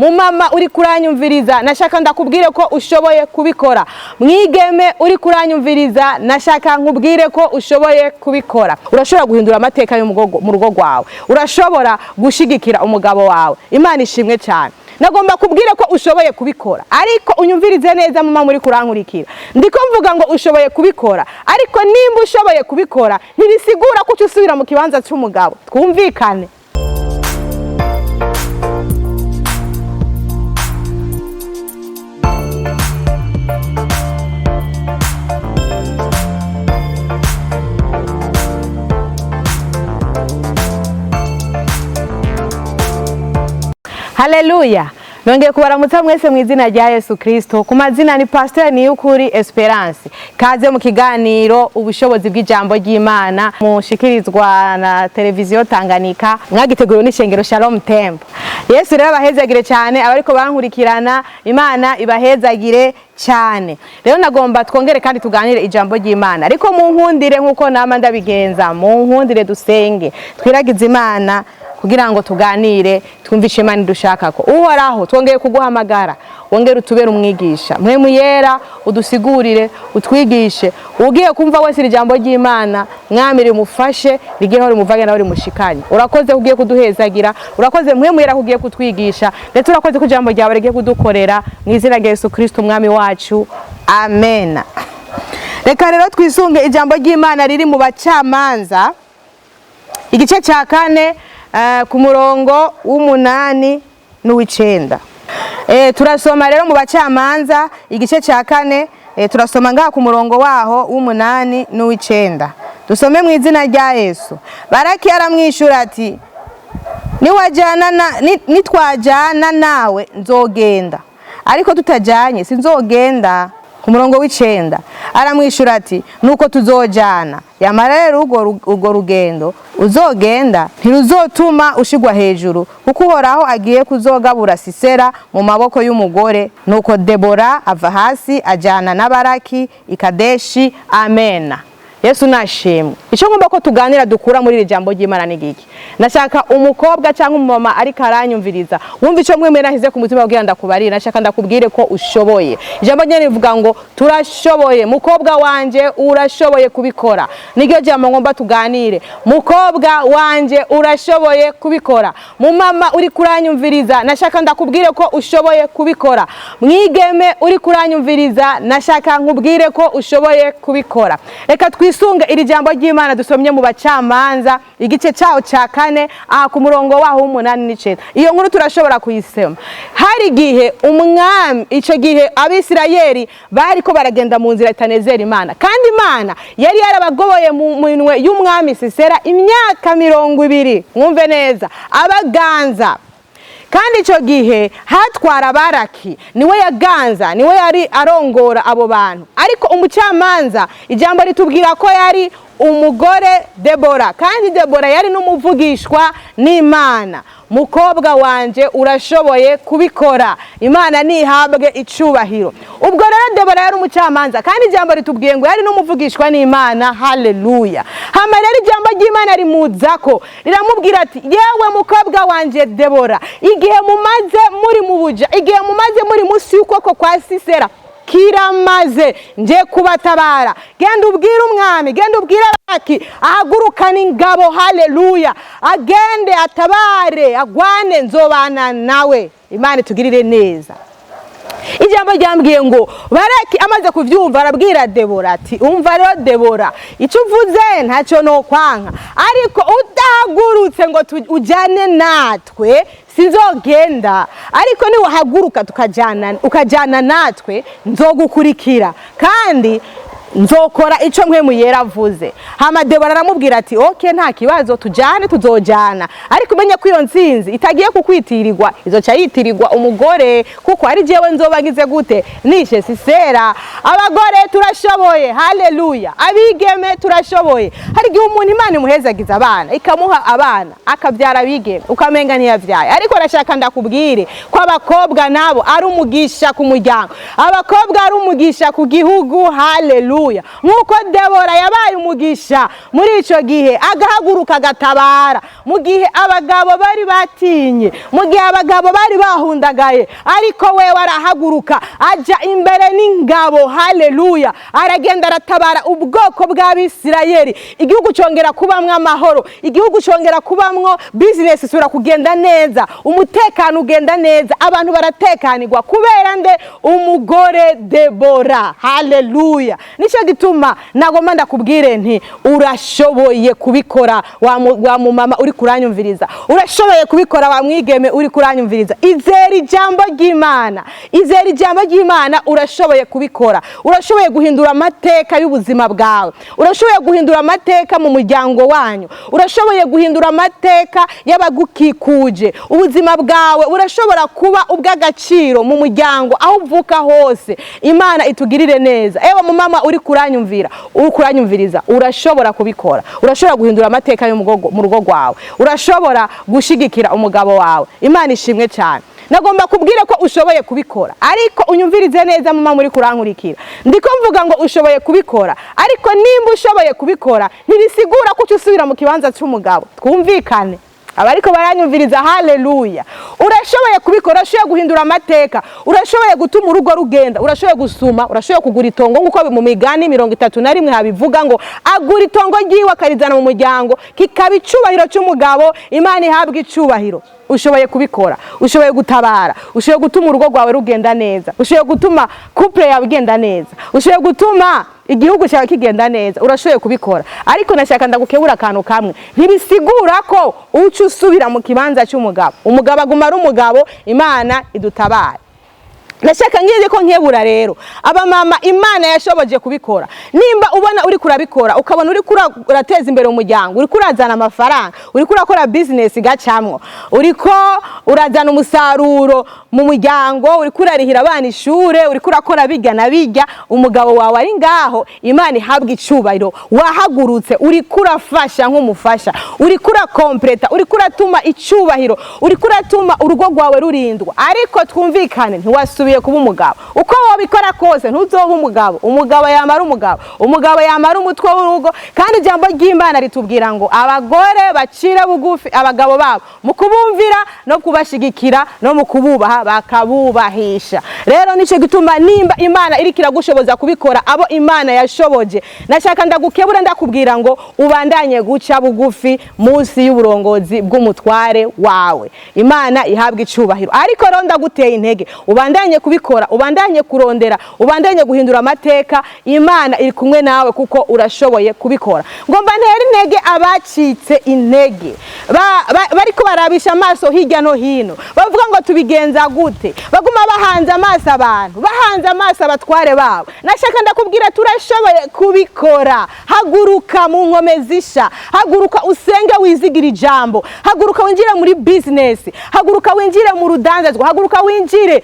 Mumama uri kuranyumviriza, nashaka ndakubwire ko ushoboye kubikora. Mwigeme uri kuranyumviriza, nashaka nkubwire ko ushoboye kubikora. Urashobora guhindura amateka mu rugo rwawe, urashobora gushigikira umugabo wawe. Imana ishimwe cyane. Nagomba kubwire ko ushoboye kubikora, ariko unyumvirize neza mama muri kurankurikira. Ndiko mvuga ngo ushoboye kubikora, ariko nimba ushoboye kubikora ntibisigura ko uca usubira mu kibanza cy'umugabo. Twumvikane. Haleluya! Nongeye kubaramutsa mwese mu izina rya Yesu Kristo. Ku mazina ni Pasteur Niyukuri Esperance. Kaze mu kiganiro ubushobozi bw'ijambo ry'Imana mushikirizwa na televiziyo Tanganyika, mwagiteguriwe n'ishengero Shalom Temple. Yesu rero abahezagire cyane abariko bankurikirana, Imana ibahezagire cyane. Rero nagomba twongere kandi tuganire ijambo ry'Imana, ariko mu nkundire nk'uko nama ndabigenza, mu nkundire dusenge twiragize Imana kugira ngo tuganire, twumvishe Imana idushaka ko. Uhoraho, twongeye kuguhamagara, wongere utubere umwigisha Mpwemu Yera, udusigurire, utwigishe. Ugiye kumva wese iri jambo ry'Imana, Mwami, rimufashe, rigeho rimuvage nawe rimushikanye. Urakoze ko ugiye kuduhezagira, urakoze Mpwemu Yera ko ugiye kutwigisha, ndetse urakoze ko ijambo ryawe rigiye kudukorera, mu izina rya Yesu Kristo umwami wacu, amen. Reka rero twisunge ijambo ry'Imana riri mu Bacamanza igice cya 4, ku murongo w'8 n'uw'icenda. Turasoma rero mu Bacamanza igice cya 4, turasoma ngaha ku murongo waho w'8 n'uw'icenda. Dusome mu izina rya Yesu. Baraki aramwishura ati: "Nitwajana nawe nzogenda, ariko tutajanye sinzogenda." Ku murongo w'9 aramwishura ati: "Nuko tuzojana, yamara rero urwo rugendo uzogenda ntiruzotuma ushigwa hejuru, kuko Uhoraho agiye kuzogabura Sisera mu maboko y'umugore." Nuko Debora ava hasi ajana na Baraki i Kadeshi. Amena. Yesu nashimwe. Icyo ngomba ko tuganira dukura muri iri jambo ry'Imana ni giki? Nashaka umukobwa cyangwa umumama ariko aranyumviriza, wumva icyo mwemwe nahize ku mutima kugira ndakubarira. Nashaka ndakubwire ko ushoboye. Ijambo ry'Imana rivuga ngo turashoboye. Mukobwa wanje, urashoboye kubikora. Niryo jambo ngomba tuganire. Mukobwa wanje, urashoboye kubikora. Mumama uri kuranyumviriza, nashaka ndakubwire ko ushoboye kubikora. Mwigeme uri kuranyumviriza, nashaka nkubwire ko ushoboye kubikora. Reka twisunge iri jambo ry'Imana dusomye mu Bacamanza igice cyaho cya 4, aha ku murongo waho w'8 n'icenda. Iyo nkuru turashobora kuyisoma. Hari igihe umwami, icyo gihe Abisirayeli bariko baragenda mu nzira itanezera Imana, kandi Imana yari yarabagoboye mu minwe y'umwami Sisera imyaka 20. Mwumve neza, abaganza. Kandi icyo gihe hatwara Baraki, niwe yaganza, niwe yari arongora abo bantu. Ariko umucamanza, ijambo ritubwira ko yari umugore Debora, kandi Debora yari n'umuvugishwa n'Imana. Mukobwa wanje, urashoboye kubikora. Imana nihabwe icubahiro. Ubwo rero Debora yari umucamanza, kandi ijambo ritubwiye ngo yari n'umuvugishwa n'Imana. Haleluya! Hama rero ijambo ry'Imana rimuzako riramubwira ati: "Yewe mukobwa wanje Debora, igihe mumaze muri mu buja, igihe mumaze muri munsi y'ukuboko kwa Sisera kiramaze. Nje kubatabara. Genda ubwire umwami, genda ubwire Baraki ahagurukane ingabo." Haleluya! Agende atabare, agwane, nzobana nawe. Imana itugirire neza. Ijambo ryambwiye ngo Baraki amaze kuvyumva arabwira Debora ati: "Umva rero Debora, icyo uvuze ntacyo nokwanka, ariko udahagurutse ngo ujyane natwe sinzogenda, ariko niwahaguruka tukajyana, ukajyana natwe, nzogukurikira kandi nzokora icyo Mpwemu Yera avuze." Hama Debora aramubwira ati: "Okay, nta kibazo, tujyane, tuzojyana, ariko umenye ko iyo ntsinzi itagiye kukwitirirwa, izoca yitirirwa umugore, kuko ari jewe nzoba ngize gute? Nishe Sisera." Abagore turashoboye. Haleluya! Abigeme turashoboye. Hari igihe umuntu Imana imuhezagiza abana, ikamuha abana, akabyara abigeme, ukamenga ntiyabyaye. Ariko arashaka ndakubwire ko abakobwa nabo ari umugisha ku muryango, abakobwa ari umugisha ku gihugu. Haleluya! Haleluya! Nk'uko Debora yabaye umugisha muri icyo gihe, agahaguruka agatabara mu gihe abagabo bari batinye, mu gihe abagabo bari bahundagaye, ariko wewe arahaguruka ajya imbere n'ingabo. Haleluya! Aragenda aratabara ubwoko bw'Abisirayeli, igihugu cyongera kubamwo amahoro, igihugu cyongera kubamwo bizinesi isubira kugenda neza, umutekano ugenda neza, abantu baratekanirwa. Kubera nde? Umugore Debora. Haleluya! Nicyo gituma nagomba ndakubwire nti urashoboye kubikora, wa mumama uri kuranyumviriza, urashoboye kubikora, wa mwigeme uri kuranyumviriza. Izera ijambo ry'Imana, izera ijambo ry'Imana, urashoboye kubikora. Urashoboye guhindura amateka y'ubuzima bwawe, urashoboye guhindura amateka mu muryango wanyu, urashoboye guhindura amateka y'abagukikuje. Ubuzima bwawe urashobora kuba ubw'agaciro mu muryango aho uvuka hose. Imana itugirire neza. Ewe mumama uri kuranyumvira, uri kuranyumviriza, urashobora kubikora. Urashobora guhindura amateka yo mu rugo rwawe, urashobora gushigikira umugabo wawe. Imana ishimwe cyane. Nagomba kubwira ko ushoboye kubikora, ariko unyumvirize neza, mama muri kurankurikira. Ndiko mvuga ngo ushoboye kubikora, ariko nimba ushoboye kubikora ntibisigura ko uca usubira mu kibanza cy'umugabo. Twumvikane, abariko baranyumviriza. Haleluya! Urashoboye kubikora, urashoboye guhindura amateka, urashoboye gutuma urugo rugenda, urashoboye gusuma, urashoboye kugura itongo, nk'uko mu Migani 31 habivuga ngo agura itongo ryiwe akarizana mu muryango, kikaba icubahiro cy'umugabo. Imana ihabwa icubahiro. Ushoboye kubikora, ushoboye gutabara, ushoboye gutuma urugo rwawe rugenda neza, ushoboye gutuma couple yawe igenda neza, ushoboye gutuma igihugu cyawe kigenda neza. Urashoboye kubikora, ariko nashaka ndagukebura akantu kamwe: ntibisigura ko uca usubira mu kibanza cy'umugabo. Umugabo aguma ari umugabo. Imana idutabare. Ndashaka ngiye ko nkebura rero abamama Imana yashoboje kubikora. Nimba ubona uri kurabikora, ukabona uri urateza imbere umuryango, uri kurazana amafaranga, uri kurakora business gacamwo, uriko urazana umusaruro mu muryango, uri kurarihira abana ishure, uri kurakora bijya na bijya, umugabo wawe ari ngaho, Imana ihabwa icubahiro. Wahagurutse, uri kurafasha nk'umufasha, uri kurakompleta, uri kuratuma icubahiro, uri kuratuma urugo rwawe rurindwa. Ariko twumvikane, ntiwasubiye kuba umugabo. Uko wabikora kose ntuzoba umugabo. Umugabo yamara umugabo, umugabo yamara umutwe w'urugo. Kandi ijambo ry'Imana ritubwira ngo abagore bacire bugufi abagabo babo mu kubumvira no kubashigikira no mu kububaha, bakabubahisha. Rero nicyo gituma nimba Imana iriko iragushoboza kubikora, abo Imana yashoboje, nashaka ndagukebura, ndakubwira ngo ubandanye guca bugufi munsi y'uburongozi bw'umutware wawe. Imana ihabwa icubahiro. Ariko rero ndaguteye intege, ubandanye kubikora, ubandanye kurondera, ubandanye guhindura amateka. Imana iri kumwe nawe kuko urashoboye kubikora. Ngomba ntere intege abacitse intege, bariko barabisha amaso hirya no hino, bavuga ngo tubigenza gute? Baguma bahanze amaso abantu, bahanze amaso abatware babo. Nashaka ndakubwira, turashoboye kubikora. Haguruka mu nkome zisha, haguruka usenge wizigira ijambo, haguruka winjire muri business, haguruka winjire mu rudandazwa, haguruka winjire,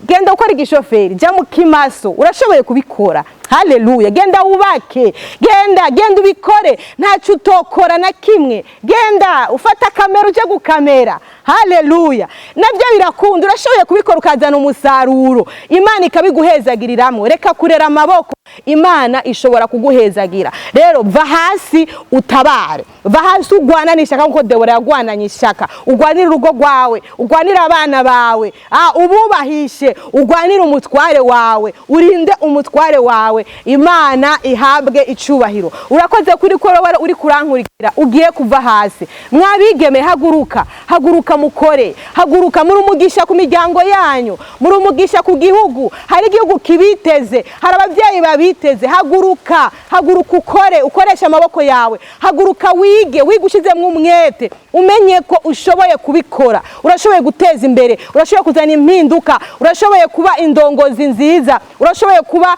genda ukora igishoferi, jya mu kimaso, urashoboye kubikora. Haleluya! Genda wubake, genda, genda ubikore, ntacyo utokora na kimwe. Genda ufata kamera ujye gukamera. Haleluya! Nabyo birakunda, urashoboye kubikora ukazana umusaruro, Imana ikabiguhezagiriramwo. Reka kurera amaboko, Imana ishobora kuguhezagira. Rero va hasi utabare, va hasi ugwanane ishyaka nkuko Debora yagwananye ishyaka. Ugwanire urugo rwawe, ugwanire abana bawe, ububahishe, ugwanire umutware wawe, urinde umutware wawe. Imana ihabwe icubahiro. Urakoze kuri ko uri kurankurikira, ugiye kuva hasi. Mwabigeme, haguruka, haguruka mukore, haguruka. Muri umugisha ku miryango yanyu, muri umugisha ku gihugu. Hari igihugu kibiteze, hari ababyeyi babiteze. Haguruka, haguruka ukore, ukoreshe amaboko yawe. Haguruka wige, wige ushyizemo umwete, umenye ko ushoboye kubikora. Urashoboye guteza imbere, urashoboye kuzana impinduka, urashoboye kuba indongozi nziza, urashoboye kuba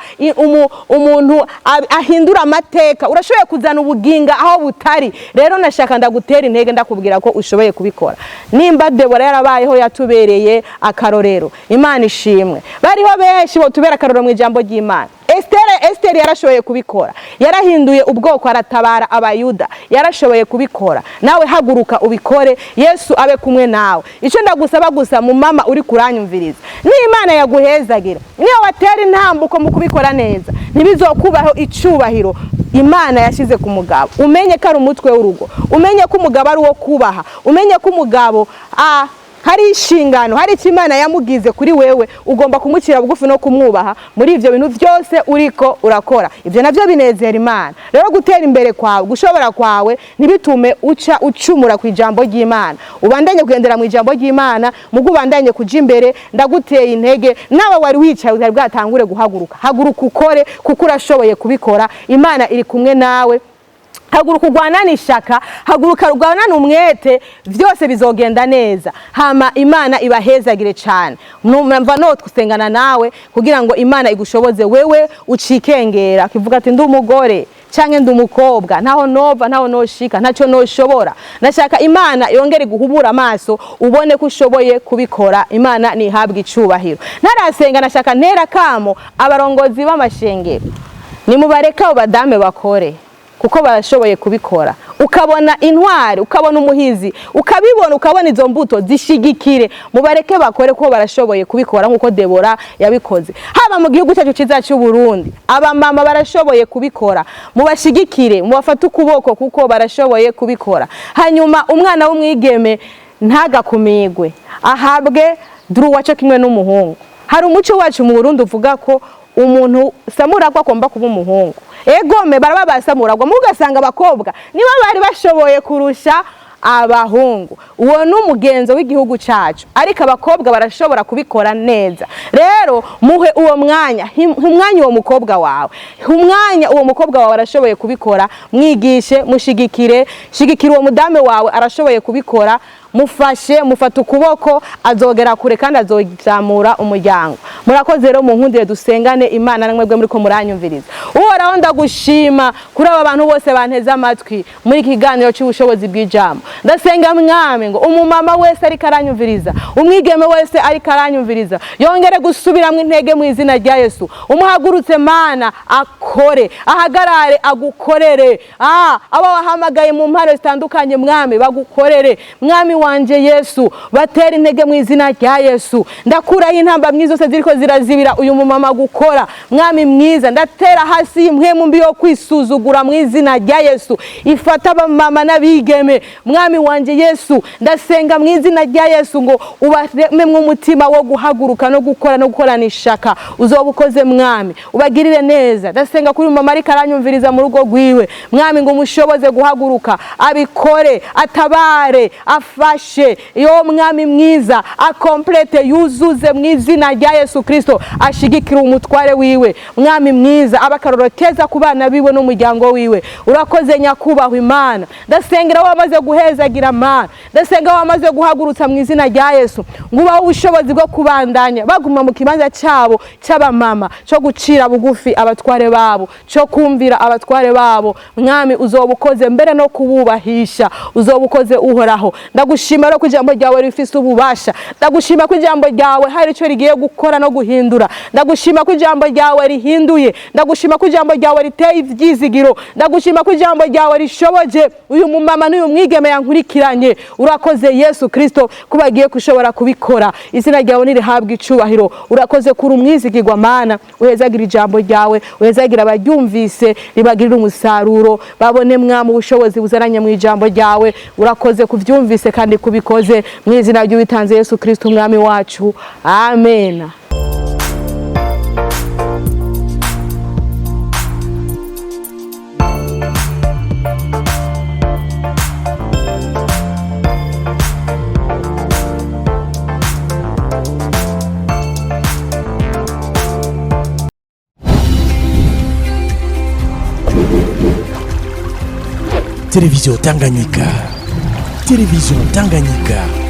umuntu ahindura amateka, urashoboye kuzana ubuginga aho butari. Rero nashaka ndagutera intege, ndakubwira ko ushoboye kubikora. Nimba Debora yarabayeho, yatubereye akarorero, Imana ishimwe. Bariho benshi botubera akarorero mu ijambo ry'Imana. Esiteri yarashoboye kubikora, yarahinduye ubwoko, aratabara Abayuda, yarashoboye kubikora. Nawe haguruka ubikore, Yesu abe kumwe nawe. Icyo ndagusaba gusa, mu mama uri kuranyumviriza, n'Imana yaguhezagira niyo watera intambuko mu kubikora neza. Ntibizokubaho icubahiro Imana yashyize ku mugabo. Umenye ko ari umutwe w'urugo, umenye ko umugabo ari uwo kubaha, umenye ko umugabo hari inshingano, hari icyo Imana yamugize kuri wewe. Ugomba kumucira bugufi no kumwubaha muri ibyo bintu byose uriko urakora. Ibyo nabyo binezera Imana. Rero gutera imbere kwawe, gushobora kwawe, ntibitume uca ucumura ku ijambo ry'Imana. Ubandanye kugendera mu ijambo ry'Imana, mugo ubandanye kuja imbere. Ndaguteye intege nawe wari wicaye utari bwatangure guhaguruka. Haguruka ukore, kuko urashoboye kubikora. Imana iri kumwe nawe. Haguruka urwanane ishaka, haguruka urwanane umwete, byose bizogenda neza. Hama Imana ibahezagire cyane. Numva no gusengana nawe kugira ngo Imana igushoboze wewe ucikengera kivuga ati: "Ndi umugore canke ndi umukobwa, ntaho nova, ntaho noshika, ntacyo noshobora." Ndashaka Imana yongere guhubura amaso, ubone ko ushoboye kubikora. Imana nihabwe icubahiro. Ntarasenga, nashaka ntera kamo abarongozi b'amashengero: nimubareke abo badame bakore, kuko barashoboye kubikora. Ukabona intwari, ukabona umuhizi, ukabibona, ukabona izo mbuto, zishigikire. Mubareke bakore, kuko barashoboye kubikora nk'uko Debora yabikoze. Haba mu gihugu cyacu cyiza cy'u Burundi, abamama barashoboye kubikora. Mubashigikire, mubafate ukuboko, kuko barashoboye kubikora. Hanyuma umwana w'umwigeme ntagakumigwe, ahabwe droit cyo kimwe n'umuhungu. Hari umuco wacu mu Burundi uvuga ko umuntu samuragwa agomba kuba umuhungu. Egome baraba basamuragwa, mugasanga abakobwa nibo bari bashoboye kurusha abahungu. Uwo ni umugenzo w'igihugu cyacu, ariko abakobwa barashobora kubikora neza. Rero muhe uwo mwanya, umwanya uwo mukobwa wawe, umwanya uwo mukobwa wawe, arashoboye kubikora. Mwigishe, mushigikire, shigikira uwo mudame wawe, arashoboye kubikora. Mufashe, mufate ukuboko, azogera kure kandi azozamura umuryango. Murakoze. Rero mu nkundire dusengane Imana namwebwe muri ko muranyumviriza. Uhoraho, ndagushima kuri aba bantu bose banteze amatwi muri iki kiganiro cy'ubushobozi bw'ijambo. Ndasenga, Mwami, ngo umumama wese ariko aranyumviriza, umwigeme wese ariko aranyumviriza, yongere gusubiramo intege mu izina rya Yesu. Umuhagurutse, Mana, akore, ahagarare, agukorere. Abo wahamagaye mu mpano zitandukanye, Mwami, bagukorere. Mwami wanje Yesu, batera intege mu izina rya Yesu. Ndakuraho intambamyi zose ziriko zirazibira uyu mumama gukora. Mwami mwiza, ndatera hasi impwemu mbi yo kwisuzugura mu izina rya Yesu ifata abamama n'abigeme. Mwami wanje Yesu, ndasenga mu izina rya Yesu ngo ubarememwo umutima wo guhaguruka no gukora no gukorana ishaka. Uzoba ukoze, Mwami, ubagirire neza. Ndasenga kuri mama ariko aranyumviriza mu rugo rwiwe, Mwami, ngo umushoboze guhaguruka, abikore, atabare, afashe. Iyo Mwami mwiza, akomplete, yuzuze mu izina rya Yesu Kristo, ashigikire umutware wiwe. Mwami mwiza, aba akarorero keza ku bana biwe n'umuryango wiwe. Urakoze, Nyakubahwa Imana. Ndasengera wamaze guhezagira, Mana. Ndasenga wamaze guhagurutsa mu izina rya Yesu ngo ubahe ubushobozi bwo kubandanya baguma mu kibanza cyabo cy'abamama, cyo gucira bugufi abatware babo, cyo kumvira abatware babo. Mwami, uzoba ukoze, mbere no kububahisha uzoba ukoze. Uhoraho, ndagushima rero ko ijambo ryawe rifise ububasha. Ndagushima ko ijambo ryawe hari icyo rigiye gukora no guhindura. Ndagushima ko ijambo ryawe rihinduye. Ndagushima ko ijambo ryawe riteye ibyizigiro. Ndagushima ko ijambo ryawe rishoboje uyu mumama n'uyu mwigeme yankurikiranye. Urakoze, Yesu Kristo, ko bagiye gushobora kubikora. Izina ryawe nirihabwe icubahiro. Urakoze kuri umwizigirwa, Mana. Uhezagira ijambo ryawe, uhezagira abaryumvise, ribagirire umusaruro, babone, Mwami, ubushobozi buzananye mu ijambo ryawe. Urakoze kubyumvise kandi kubikoze, mu izina ry'uwitanze Yesu Kristo Umwami wacu, amen. Télévision Tanganyika. Télévision Tanganyika.